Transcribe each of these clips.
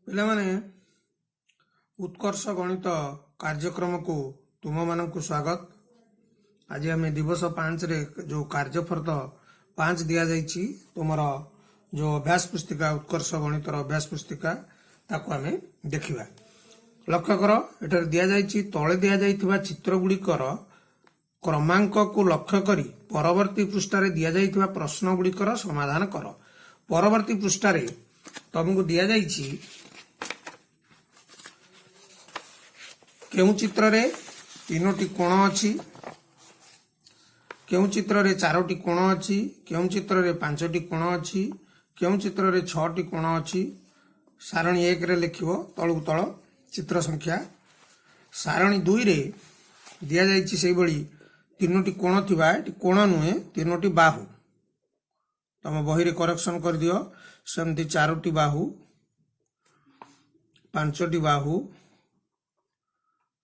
ପିଲାମାନେ, ଉତ୍କର୍ଷ ଗଣିତ କାର୍ଯ୍ୟକ୍ରମକୁ ତୁମମାନଙ୍କୁ ସ୍ୱାଗତ। ଆଜି ଆମେ ଦିବସ 5ରେ ଯେଉଁ କାର୍ଯ୍ୟଫର୍ଦ୍ଦ 5 ଦିଆଯାଇଛି, ତୁମର ଯେଉଁ ଅଭ୍ୟାସ ପୁସ୍ତିକା, ଉତ୍କର୍ଷ ଗଣିତର ଅଭ୍ୟାସ ପୁସ୍ତିକା, ତାକୁ ଆମେ ଦେଖିବା। ଲକ୍ଷ୍ୟ କର, ଏଠାରେ ଦିଆଯାଇଛି, ତଳେ ଦିଆଯାଇଥିବା ଚିତ୍ର ଗୁଡ଼ିକର କ୍ରମାଙ୍କକୁ ଲକ୍ଷ୍ୟ କରି ପରବର୍ତ୍ତୀ ପୃଷ୍ଠାରେ ଦିଆଯାଇଥିବା ପ୍ରଶ୍ନ ଗୁଡ଼ିକର ସମାଧାନ କର। ପରବର୍ତ୍ତୀ ପୃଷ୍ଠାରେ ତମକୁ ଦିଆଯାଇଛି କେଉଁ ଚିତ୍ରରେ ତିନୋଟି କୋଣ ଅଛି, କେଉଁ ଚିତ୍ରରେ ଚାରୋଟି କୋଣ ଅଛି, କେଉଁ ଚିତ୍ରରେ ପାଞ୍ଚଟି କୋଣ ଅଛି, କେଉଁ ଚିତ୍ରରେ ଛଅଟି କୋଣ ଅଛି। ସାରଣୀ 1ରେ ଲେଖିବ ତଳକୁ ତଳ ଚିତ୍ର ସଂଖ୍ୟା। ସାରଣୀ 2ରେ ଦିଆଯାଇଛି ସେଇଭଳି ତିନୋଟି କୋଣ ଥିବା, ଏଠି କୋଣ ନୁହେଁ, ତିନୋଟି ବାହୁ, ତମ ବହିରେ କରେକ୍ସନ କରିଦିଅ। ସେମିତି ଚାରୋଟି ବାହୁ, ପାଞ୍ଚଟି ବାହୁ,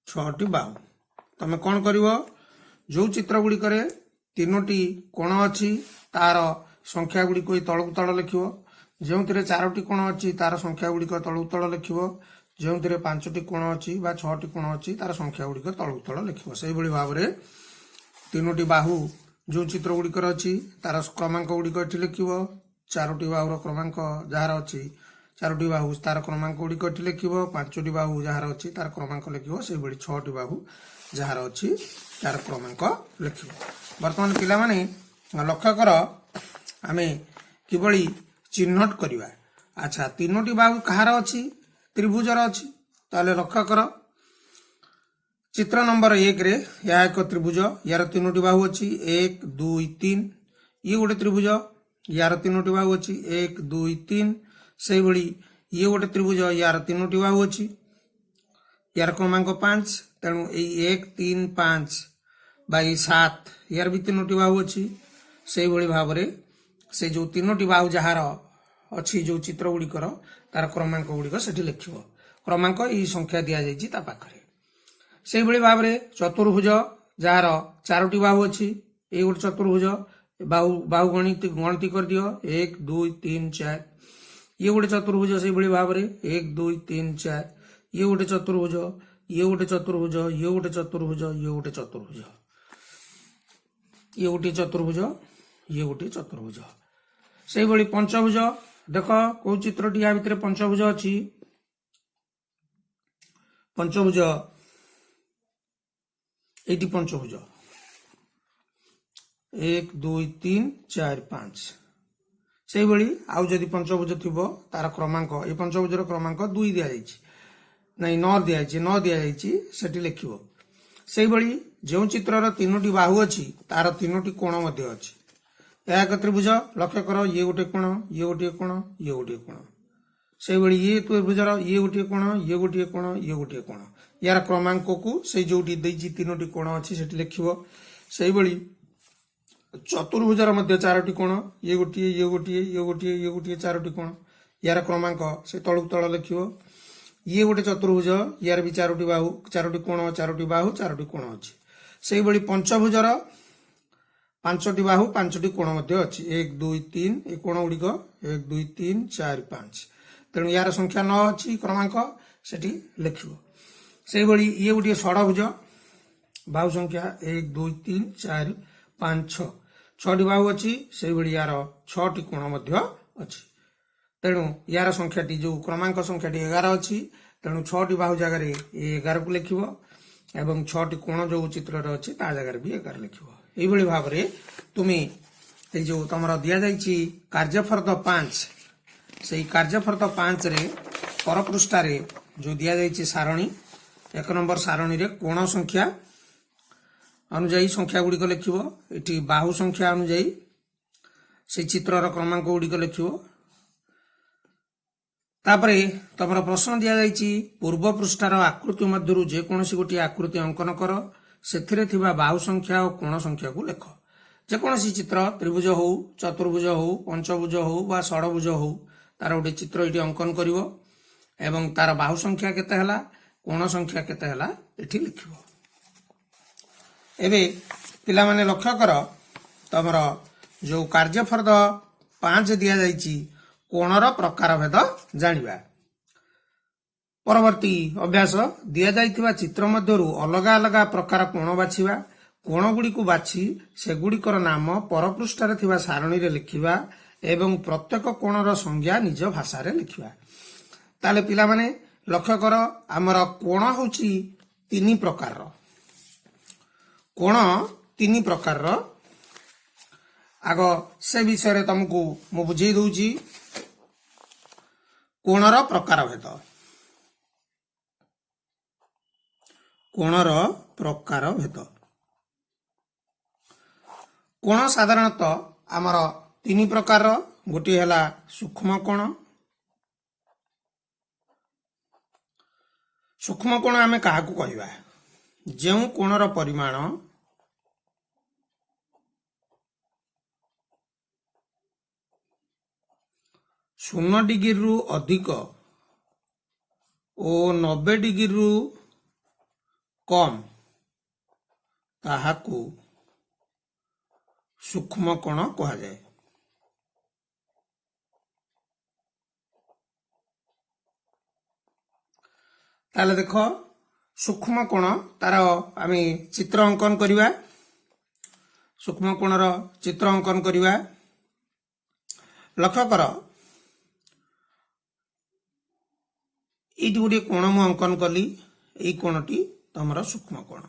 ଛଅଟି ବାହୁ। ତମେ କ'ଣ କରିବ? ଯୋଉ ଚିତ୍ର ଗୁଡ଼ିକରେ ତିନୋଟି କୋଣ ଅଛି, ତାର ସଂଖ୍ୟା ଗୁଡ଼ିକୁ ଏଇ ତଳକୁ ତଳ ଲେଖିବ। ଯେଉଁଥିରେ ଚାରୋଟି କୋଣ ଅଛି, ତାର ସଂଖ୍ୟା ଗୁଡ଼ିକ ତଳକୁ ତଳ ଲେଖିବ। ଯେଉଁଥିରେ ପାଞ୍ଚଟି କୋଣ ଅଛି ବା ଛଅଟି କୋଣ ଅଛି, ତାର ସଂଖ୍ୟା ଗୁଡ଼ିକ ତଳକୁ ତଳ ଲେଖିବ। ସେଇଭଳି ଭାବରେ ତିନୋଟି ବାହୁ ଯେଉଁ ଚିତ୍ର ଗୁଡ଼ିକର ଅଛି, ତାର କ୍ରମାଙ୍କ ଗୁଡ଼ିକ ଏଠି ଲେଖିବ। ଚାରୋଟି ବାହୁର କ୍ରମାଙ୍କ ଯାହାର ଅଛି, ଚାରୋଟି ବାହୁ, ତାର କ୍ରମାଙ୍କ ଗୁଡ଼ିକ ଏଠି ଲେଖିବ। ପାଞ୍ଚଟି ବାହୁ ଯାହାର ଅଛି, ତାର କ୍ରମାଙ୍କ ଲେଖିବ। ସେଇଭଳି ଛଅଟି ବାହୁ ଯାହାର ଅଛି, ତାର କ୍ରମାଙ୍କ ଲେଖିବ। ବର୍ତ୍ତମାନ ପିଲାମାନେ ଲକ୍ଷ୍ୟ କର, ଆମେ କିଭଳି ଚିହ୍ନଟ କରିବା। ଆଚ୍ଛା, ତିନୋଟି ବାହୁ କାହାର ଅଛି? ତ୍ରିଭୁଜର ଅଛି। ତାହେଲେ ଲକ୍ଷ୍ୟ କର, ଚିତ୍ର ନମ୍ବର 1ରେ ଏହା ଏକ ତ୍ରିଭୁଜ, ୟାର ତିନୋଟି ବାହୁ ଅଛି, 1, 2, 3। ଇଏ ଗୋଟେ ତ୍ରିଭୁଜ, ୟାର ତିନୋଟି ବାହୁ ଅଛି, 1, 2, 3। ସେଇଭଳି ଇଏ ଗୋଟେ ତ୍ରିଭୁଜ, ୟାର ତିନୋଟି ବାହୁ ଅଛି, ୟାର କ୍ରମାଙ୍କ 5। ତେଣୁ ଏଇ 1, 3, 5 ବା ଏଇ 7, ୟାର ବି ତିନୋଟି ବାହୁ ଅଛି। ସେଇଭଳି ଭାବରେ ସେ ଯୋଉ ତିନୋଟି ବାହୁ ଯାହାର ଅଛି, ଯୋଉ ଚିତ୍ର ଗୁଡ଼ିକର, ତାର କ୍ରମାଙ୍କ ଗୁଡ଼ିକ ସେଠି ଲେଖିବ। କ୍ରମାଙ୍କ ଏଇ ସଂଖ୍ୟା ଦିଆଯାଇଛି ତା ପାଖରେ। ସେଇଭଳି ଭାବରେ ଚତୁର୍ଭୁଜ ଯାହାର ଚାରୋଟି ବାହୁ ଅଛି, ଏଇ ଗୋଟେ ଚତୁର୍ଭୁଜ, ବାହୁ ବାହୁ ଗଣତି କରିଦିଅ, 1, 2, 3, 4। ଇଏ ଗୋଟେ ଚତୁର୍ଭୁଜ, ସେଇଭଳି ଭାବରେ 1, 2, 3, 4। ଇଏ ଗୋଟେ ଚତୁର୍ଭୁଜ, ଇଏ ଗୋଟେ ଚତୁର୍ଭୁଜ, ଇଏ ଗୋଟେ ଚତୁର୍ଭୁଜ, ଇଏ ଗୋଟେ ଚତୁର୍ଭୁଜ, ଇଏ ଗୋଟିଏ ଚତୁର୍ଭୁଜ, ଇଏ ଗୋଟିଏ ଚତୁର୍ଭୁଜ। ସେଇଭଳି ପଞ୍ଚଭୁଜ ଦେଖ, କୋଉ ଚିତ୍ରଟି ୟା ଭିତରେ ପଞ୍ଚଭୁଜ ଅଛି? ପଞ୍ଚଭୁଜ ଏଇଟି, ପଞ୍ଚଭୁଜ 1, 2, 3, 4, 5। ସେଇଭଳି ଆଉ ଯଦି ପଞ୍ଚଭୁଜ ଥିବ, ତାର କ୍ରମାଙ୍କ, ଏଇ ପଞ୍ଚଭୁଜର କ୍ରମାଙ୍କ 2 ଦିଆଯାଇଛି, ନାଇଁ, 9 ଦିଆଯାଇଛି, 9 ଦିଆଯାଇଛି, ସେଠି ଲେଖିବ। ସେଇଭଳି ଯେଉଁ ଚିତ୍ରର ତିନୋଟି ବାହୁ ଅଛି, ତାର ତିନୋଟି କୋଣ ମଧ୍ୟ ଅଛି। ଏହା ଏକ ତ୍ରିଭୁଜ। ଲକ୍ଷ୍ୟ କର, ଇଏ ଗୋଟେ କୋଣ, ଇଏ ଗୋଟିଏ କୋଣ, ଇଏ ଗୋଟିଏ କୋଣ। ସେଇଭଳି ଇଏ ତ୍ରିଭୁଜର ଇଏ ଗୋଟିଏ କୋଣ, ଇଏ ଗୋଟିଏ କୋଣ, ଇଏ ଗୋଟିଏ କୋଣ। ୟାର କ୍ରମାଙ୍କକୁ ସେଇ ଯୋଉଠି ଦେଇଛି ତିନୋଟି କୋଣ ଅଛି, ସେଠି ଲେଖିବ। ସେଇଭଳି ଚତୁର୍ଭୁଜର ମଧ୍ୟ ଚାରୋଟି କୋଣ, ଇଏ ଗୋଟିଏ, ଇଏ ଗୋଟିଏ, ଇଏ ଗୋଟିଏ, ଇଏ ଗୋଟିଏ, ଚାରୋଟି କୋଣ। ୟାର କ୍ରମାଙ୍କ ସେ ତଳକୁ ତଳ ଲେଖିବ। ଇଏ ଗୋଟେ ଚତୁର୍ଭୁଜ, ୟାର ବି ଚାରୋଟି ବାହୁ, ଚାରୋଟି କୋଣ, ଚାରୋଟି ବାହୁ, ଚାରୋଟି କୋଣ ଅଛି। ସେଇଭଳି ପଞ୍ଚଭୁଜର ପାଞ୍ଚଟି ବାହୁ, ପାଞ୍ଚଟି କୋଣ ମଧ୍ୟ ଅଛି, 1, 2, 3। ଏ କୋଣ ଗୁଡ଼ିକ 1, 2, 3, 4, 5। ତେଣୁ ୟାର ସଂଖ୍ୟା 9 ଅଛି, କ୍ରମାଙ୍କ ସେଠି ଲେଖିବ। ସେଇଭଳି ଇଏ ଗୋଟିଏ ଷଡ଼ଭୁଜ, ବାହୁ ସଂଖ୍ୟା 1, 2, 3, 4, 5, 6, ଛଅଟି ବାହୁ ଅଛି। ସେଇଭଳି ୟାର ଛଅଟି କୋଣ ମଧ୍ୟ ଅଛି। ତେଣୁ ୟାର ସଂଖ୍ୟାଟି ଯୋଉ କ୍ରମାଙ୍କ ସଂଖ୍ୟାଟି 11 ଅଛି, ତେଣୁ ଛଅଟି ବାହୁ ଜାଗାରେ ଏ 11କୁ ଲେଖିବ ଏବଂ ଛଅଟି କୋଣ ଯୋଉ ଚିତ୍ରରେ ଅଛି, ତା ଜାଗାରେ ବି 11 ଲେଖିବ। ଏଇଭଳି ଭାବରେ ତୁମେ ଏଇ ଯୋଉ ତମର ଦିଆଯାଇଛି କାର୍ଯ୍ୟଫର୍ଦ୍ଦ 5, ସେଇ କାର୍ଯ୍ୟଫର୍ଦ୍ଦ 5ରେ ପରପୃଷ୍ଠାରେ ଯୋଉ ଦିଆଯାଇଛି ସାରଣୀ, 1 ନମ୍ବର ସାରଣୀରେ କୋଣ ସଂଖ୍ୟା ଅନୁଯାୟୀ ସଂଖ୍ୟା ଗୁଡ଼ିକ ଲେଖିବ। ଏଠି ବାହୁ ସଂଖ୍ୟା ଅନୁଯାୟୀ ସେଇ ଚିତ୍ରର କ୍ରମାଙ୍କ ଗୁଡ଼ିକ ଲେଖିବ। ତାପରେ ତମର ପ୍ରଶ୍ନ ଦିଆଯାଇଛି, ପୂର୍ବ ପୃଷ୍ଠାର ଆକୃତି ମଧ୍ୟରୁ ଯେକୌଣସି ଗୋଟିଏ ଆକୃତି ଅଙ୍କନ କର, ସେଥିରେ ଥିବା ବାହୁ ସଂଖ୍ୟା ଓ କୋଣ ସଂଖ୍ୟାକୁ ଲେଖ। ଯେକୌଣସି ଚିତ୍ର, ତ୍ରିଭୁଜ ହଉ, ଚତୁର୍ଭୁଜ ହଉ, ପଞ୍ଚଭୁଜ ହଉ ବା ଷଡ଼ଭୁଜ ହଉ, ତାର ଗୋଟେ ଚିତ୍ର ଏଠି ଅଙ୍କନ କରିବ ଏବଂ ତାର ବାହୁ ସଂଖ୍ୟା କେତେ ହେଲା, କୋଣ ସଂଖ୍ୟା କେତେ ହେଲା, ଏଠି ଲେଖିବ। ଏବେ ପିଲାମାନେ ଲକ୍ଷ୍ୟ କର, ତମର ଯୋଉ କାର୍ଯ୍ୟଫର୍ଦ୍ଦ 5 ଦିଆଯାଇଛି, କୋଣର ପ୍ରକାରଭେଦ ଜାଣିବା। ପରବର୍ତ୍ତୀ ଅଭ୍ୟାସ, ଦିଆଯାଇଥିବା ଚିତ୍ର ମଧ୍ୟରୁ ଅଲଗା ଅଲଗା ପ୍ରକାର କୋଣ ବାଛିବା। କୋଣଗୁଡ଼ିକୁ ବାଛି ସେଗୁଡ଼ିକର ନାମ ପରପୃଷ୍ଠାରେ ଥିବା ସାରଣୀରେ ଲେଖିବା ଏବଂ ପ୍ରତ୍ୟେକ କୋଣର ସଂଜ୍ଞା ନିଜ ଭାଷାରେ ଲେଖିବା। ତାହେଲେ ପିଲାମାନେ, ଲକ୍ଷ୍ୟ କର, ଆମର କୋଣ ହେଉଛି ତିନି ପ୍ରକାରର। କୋଣ ତିନି ପ୍ରକାରର। ଆଗ ସେ ବିଷୟରେ ତମକୁ ମୁଁ ବୁଝେଇ ଦଉଛି। କୋଣର ପ୍ରକାର ଭେଦ, କୋଣର ପ୍ରକାର ଭେଦ। କୋଣ ସାଧାରଣତଃ ଆମର ତିନି ପ୍ରକାରର। ଗୋଟିଏ ହେଲା ସୂକ୍ଷ୍ମ କୋଣ। ସୂକ୍ଷ୍ମ କୋଣ ଆମେ କାହାକୁ କହିବା? ଯେଉଁ କୋଣର ପରିମାଣ 0 ଡିଗ୍ରୀରୁ ଅଧିକ ଓ 90 ଡିଗ୍ରୀରୁ କମ୍, ତାହାକୁ ସୂକ୍ଷ୍ମ କୋଣ କୁହାଯାଏ। ତାହେଲେ ଦେଖ, ସୂକ୍ଷ୍ମ କୋଣ ତାର ଆମେ ଚିତ୍ର ଅଙ୍କନ କରିବା। ସୂକ୍ଷ୍ମ କୋଣର ଚିତ୍ର ଅଙ୍କନ କରିବା। ଲକ୍ଷ୍ୟ କର, ଏଇଠି ଗୋଟିଏ କୋଣ ମୁଁ ଅଙ୍କନ କଲି। ଏଇ କୋଣଟି ତମର ସୂକ୍ଷ୍ମ କୋଣ।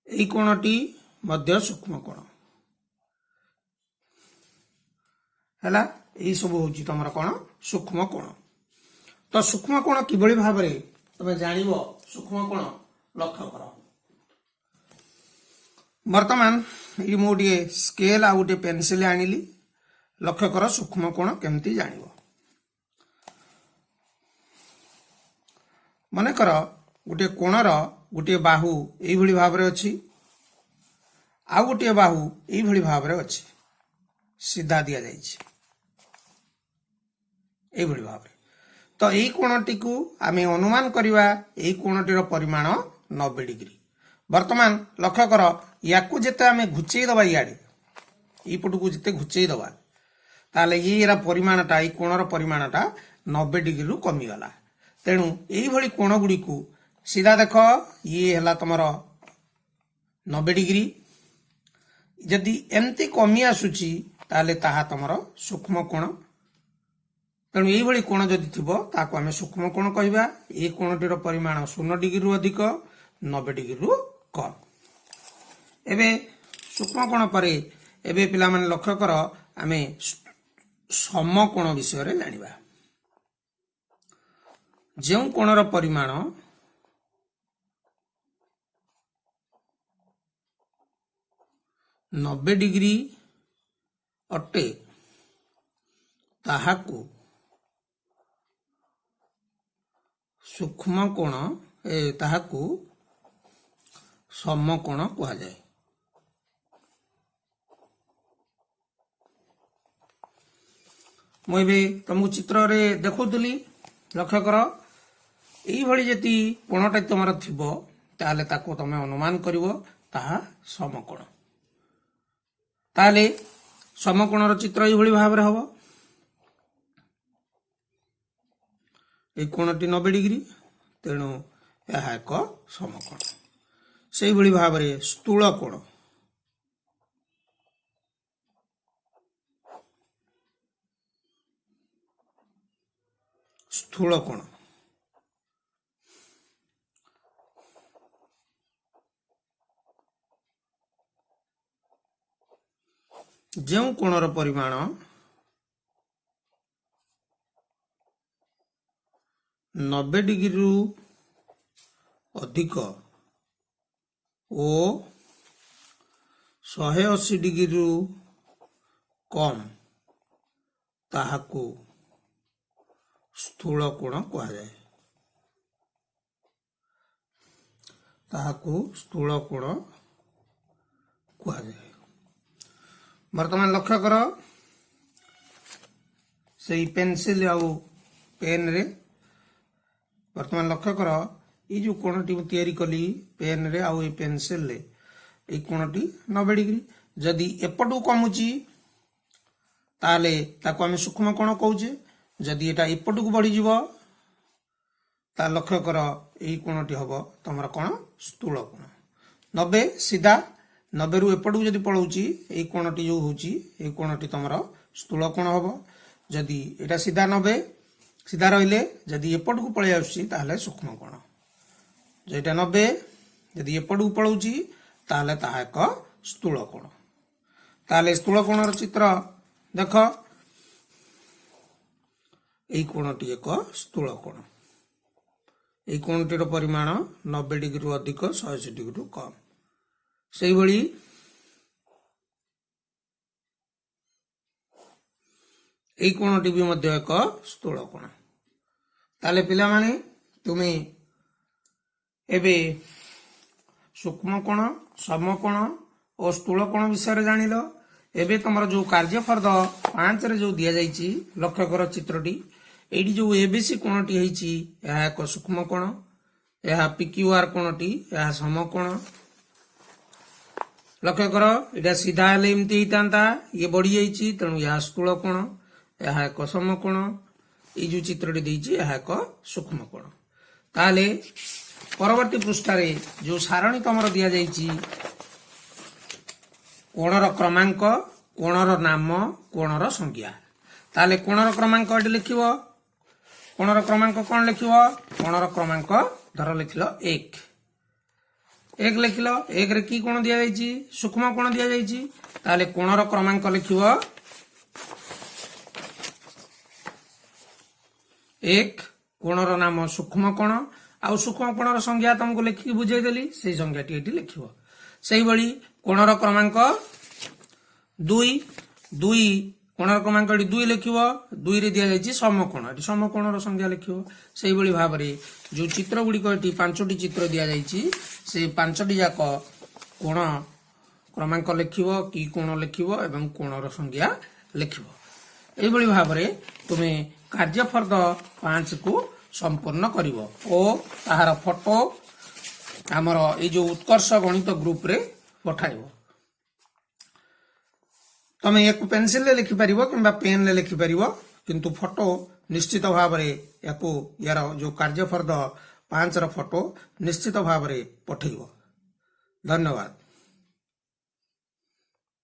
ଏଇ କୋଣଟି ମଧ୍ୟ ସୂକ୍ଷ୍ମ କୋଣ ହେଲା। ଏଇ ସବୁ ହଉଛି ତମର କଣ? ସୂକ୍ଷ୍ମ କୋଣ। ତ ସୂକ୍ଷ୍ମ କୋଣ କିଭଳି ଭାବରେ ତମେ ଜାଣିବ ସୂକ୍ଷ୍ମ କୋଣ? ଲକ୍ଷ୍ୟ କର, ବର୍ତ୍ତମାନ ଏଇ ମୁଁ ଗୋଟିଏ ସ୍କେଲ ଆଉ ଗୋଟିଏ ପେନସିଲ ଆଣିଲି। ଲକ୍ଷ୍ୟ କର, ସୂକ୍ଷ୍ମ କୋଣ କେମିତି ଜାଣିବ? ମନେକର ଗୋଟିଏ କୋଣର ଗୋଟିଏ ବାହୁ ଏଇଭଳି ଭାବରେ ଅଛି, ଆଉ ଗୋଟିଏ ବାହୁ ଏଇଭଳି ଭାବରେ ଅଛି, ସିଧା ଦିଆଯାଇଛି ଏଇଭଳି ଭାବରେ। ତ ଏଇ କୋଣଟିକୁ ଆମେ ଅନୁମାନ କରିବା, ଏଇ କୋଣଟିର ପରିମାଣ 90 ଡିଗ୍ରୀ। ବର୍ତ୍ତମାନ ଲକ୍ଷ୍ୟ କର, ୟାକୁ ଯେତେ ଆମେ ଘୁଚେଇ ଦବା ଇଆଡ଼େ, ଏଇପଟକୁ ଯେତେ ଘୁଚେଇ ଦବା, ତାହେଲେ ଏଇର ପରିମାଣଟା, ଏଇ କୋଣର ପରିମାଣଟା 90 ଡିଗ୍ରୀରୁ କମିଗଲା। ତେଣୁ ଏଇଭଳି କୋଣ ଗୁଡ଼ିକୁ ସିଧା ଦେଖ, ଇଏ ହେଲା ତମର 90 ଡିଗ୍ରୀ। ଯଦି ଏମିତି କମି ଆସୁଛି, ତାହେଲେ ତାହା ତମର ସୂକ୍ଷ୍ମ କୋଣ। ତେଣୁ ଏଇଭଳି କୋଣ ଯଦି ଥିବ, ତାକୁ ଆମେ ସୂକ୍ଷ୍ମ କୋଣ କହିବା। ଏଇ କୋଣଟିର ପରିମାଣ 0 ଡିଗ୍ରୀରୁ ଅଧିକ, 90 ଡିଗ୍ରୀରୁ କମ୍। ଏବେ ସୂକ୍ଷ୍ମ କୋଣ ପରେ ଏବେ ପିଲାମାନେ ଲକ୍ଷ୍ୟ କର, ଆମେ ସମକୋଣ ବିଷୟରେ ଜାଣିବା। ଯେଉଁ କୋଣର ପରିମାଣ 90 ଡିଗ୍ରୀ ଅଟେ, ତାହାକୁ ସୂକ୍ଷ୍ମ କୋଣ ଏ ତାହାକୁ ସମକୋଣ କୁହାଯାଏ। ମୁଁ ଏବେ ତମକୁ ଚିତ୍ରରେ ଦେଖାଉଥିଲି। ଲକ୍ଷ୍ୟ କର, ଏଇଭଳି ଯଦି କୋଣଟା ତୁମର ଥିବ, ତାହେଲେ ତାକୁ ତମେ ଅନୁମାନ କରିବ ତାହା ସମକୋଣ। ତାହେଲେ ସମକୋଣର ଚିତ୍ର ଏଇଭଳି ଭାବରେ ହବ। ଏଇ କୋଣଟି 90 ଡିଗ୍ରୀ, ତେଣୁ ଏହା ଏକ ସମକୋଣ। ସେଇଭଳି ଭାବରେ ସ୍ଥୂଳ କୋଣ। ସ୍ଥୂଳ କୋଣ, ଯେଉଁ କୋଣର ପରିମାଣ 90 ଡିଗ୍ରୀରୁ ଅଧିକ ଓ 180 ଡିଗ୍ରୀରୁ କମ୍, ତାହାକୁ ସ୍ଥୂଳ କୋଣ କୁହାଯାଏ। ତାହାକୁ ସ୍ଥୂଳ କୋଣ କୁହାଯାଏ। ବର୍ତ୍ତମାନ ଲକ୍ଷ୍ୟ କର, ସେଇ ପେନସିଲ ଆଉ ପେନରେ ବର୍ତ୍ତମାନ ଲକ୍ଷ୍ୟ କର, ଏଇ ଯୋଉ କୋଣଟି ମୁଁ ତିଆରି କଲି ପେନରେ ଆଉ ଏଇ ପେନସିଲରେ, ଏଇ କୋଣଟି 90 ଡିଗ୍ରୀ। ଯଦି ଏପଟକୁ କମୁଛି, ତାହେଲେ ତାକୁ ଆମେ ସୂକ୍ଷ୍ମ କୋଣ କହୁଛେ। ଯଦି ଏଇଟା ଏପଟକୁ ବଢ଼ିଯିବ, ତା ଲକ୍ଷ୍ୟ କର, ଏଇ କୋଣଟି ହବ ତମର କ'ଣ? ସ୍ଥୂଳ କୋଣ। 90 ସିଧା, 90ରୁ ଏପଟକୁ ଯଦି ପଳଉଛି, ଏଇ କୋଣଟି ଯୋଉ ହଉଛି, ଏଇ କୋଣଟି ତମର ସ୍ଥୂଳ କୋଣ ହବ। ଯଦି ଏଇଟା ସିଧା 90 ସିଧା ରହିଲେ, ଯଦି ଏପଟକୁ ପଳେଇ ଆସୁଛି, ତାହେଲେ ସୂକ୍ଷ୍ମ କୋଣ। ଏଇଟା 90, ଯଦି ଏପଟକୁ ପଳଉଛି, ତାହେଲେ ତାହା ଏକ ସ୍ଥୂଳ କୋଣ। ତାହେଲେ ସ୍ଥୂଳ କୋଣର ଚିତ୍ର ଦେଖ, ଏଇ କୋଣଟି ଏକ ସ୍ଥୂଳ କୋଣ। ଏଇ କୋଣଟିର ପରିମାଣ 90 ଡିଗ୍ରୀରୁ ଅଧିକ, 180 ଡିଗ୍ରୀରୁ କମ୍। ସେଇଭଳି ଏଇ କୋଣଟି ବି ମଧ୍ୟ ଏକ ସ୍ଥୂଳ କୋଣ। ତାହେଲେ ପିଲାମାନେ, ତୁମେ ଏବେ ସୂକ୍ଷ୍ମ କୋଣ, ସମକୋଣ ଓ ସ୍ଥୂଳ କୋଣ ବିଷୟରେ ଜାଣିଲ। ଏବେ ତମର ଯୋଉ କାର୍ଯ୍ୟଫର୍ଦ୍ଦ 5ରେ ଯୋଉ ଦିଆଯାଇଛି, ଲକ୍ଷ୍ୟ କର ଚିତ୍ରଟି। ଏଇଠି ଯୋଉ ଏବିସି କୋଣଟି ହେଇଛି, ଏହା ଏକ ସୂକ୍ଷ୍ମ କୋଣ। ଏହା ପିକ୍ୟୁଆର କୋଣଟି, ଏହା ସମକୋଣ। ଲକ୍ଷ୍ୟ କର, ଏଇଟା ସିଧା ହେଲେ ଏମିତି ହେଇଥାନ୍ତା, ଇଏ ବଢିଯାଇଛି, ତେଣୁ ଏହା ସ୍ଥୂଳ କୋଣ। ଏହା ଏକ ସମକୋଣ। ଏଇ ଯୋଉ ଚିତ୍ରଟି ଦେଇଛି, ଏହା ଏକ ସୂକ୍ଷ୍ମ କୋଣ। ତାହେଲେ ପରବର୍ତ୍ତୀ ପୃଷ୍ଠାରେ ଯୋଉ ସାରଣୀ ତମର ଦିଆଯାଇଛି, କୋଣର କ୍ରମାଙ୍କ, କୋଣର ନାମ, କୋଣର ସଂଜ୍ଞା। ତାହେଲେ କୋଣର କ୍ରମାଙ୍କ ଏଠି ଲେଖିବ। କୋଣର କ୍ରମାଙ୍କ କଣ ଲେଖିବ? କୋଣର କ୍ରମାଙ୍କ ଧର ଲେଖିଲ 1। 1 ଲେଖିଲ। 1ରେ କି କୋଣ ଦିଆଯାଇଛି? ସୂକ୍ଷ୍ମ କୋଣ ଦିଆଯାଇଛି। ତାହେଲେ କୋଣର କ୍ରମାଙ୍କ ଲେଖିବ 1, କୋଣର ନାମ ସୂକ୍ଷ୍ମ କୋଣ। ଆଉ ସୂକ୍ଷ୍ମ କୋଣର ସଂଜ୍ଞା ତମକୁ ଲେଖିକି ବୁଝେଇଦେଲି, ସେଇ ସଂଜ୍ଞାଟି ଏଠି ଲେଖିବ। ସେଇଭଳି କୋଣର କ୍ରମାଙ୍କ 2। 2, କୋଣର କ୍ରମାଙ୍କ ଏଠି 2 ଲେଖିବ। 2ରେ ଦିଆଯାଇଛି ସମକୋଣ, ଏଠି ସମକୋଣର ସଂଜ୍ଞା ଲେଖିବ। ସେଇଭଳି ଭାବରେ ଯୋଉ ଚିତ୍ର ଗୁଡ଼ିକ ଏଠି ପାଞ୍ଚଟି ଚିତ୍ର ଦିଆଯାଇଛି, ସେଇ ପାଞ୍ଚଟି ଯାକ କୋଣ କ୍ରମାଙ୍କ ଲେଖିବ, କି କୋଣ ଲେଖିବ ଏବଂ କୋଣର ସଂଜ୍ଞା ଲେଖିବ। ଏଇଭଳି ଭାବରେ ତୁମେ କାର୍ଯ୍ୟଫର୍ଦ୍ଦ 5କୁ ସମ୍ପୂର୍ଣ୍ଣ କରିବ ଓ ତାହାର ଫଟୋ ଆମର ଏଇ ଯୋଉ ଉତ୍କର୍ଷ ଗଣିତ ଗ୍ରୁପରେ ପଠାଇବ। ତମେ ୟାକୁ ପେନସିଲରେ ଲେଖିପାରିବ କିମ୍ବା ପେନରେ ଲେଖିପାରିବ, କିନ୍ତୁ ଫଟୋ ନିଶ୍ଚିତ ଭାବରେ ୟାକୁ, ୟାର ଯୋଉ କାର୍ଯ୍ୟଫର୍ଦ୍ଦ 5ର ଫଟୋ ନିଶ୍ଚିତ ଭାବରେ ପଠେଇବ। ଧନ୍ୟବାଦ।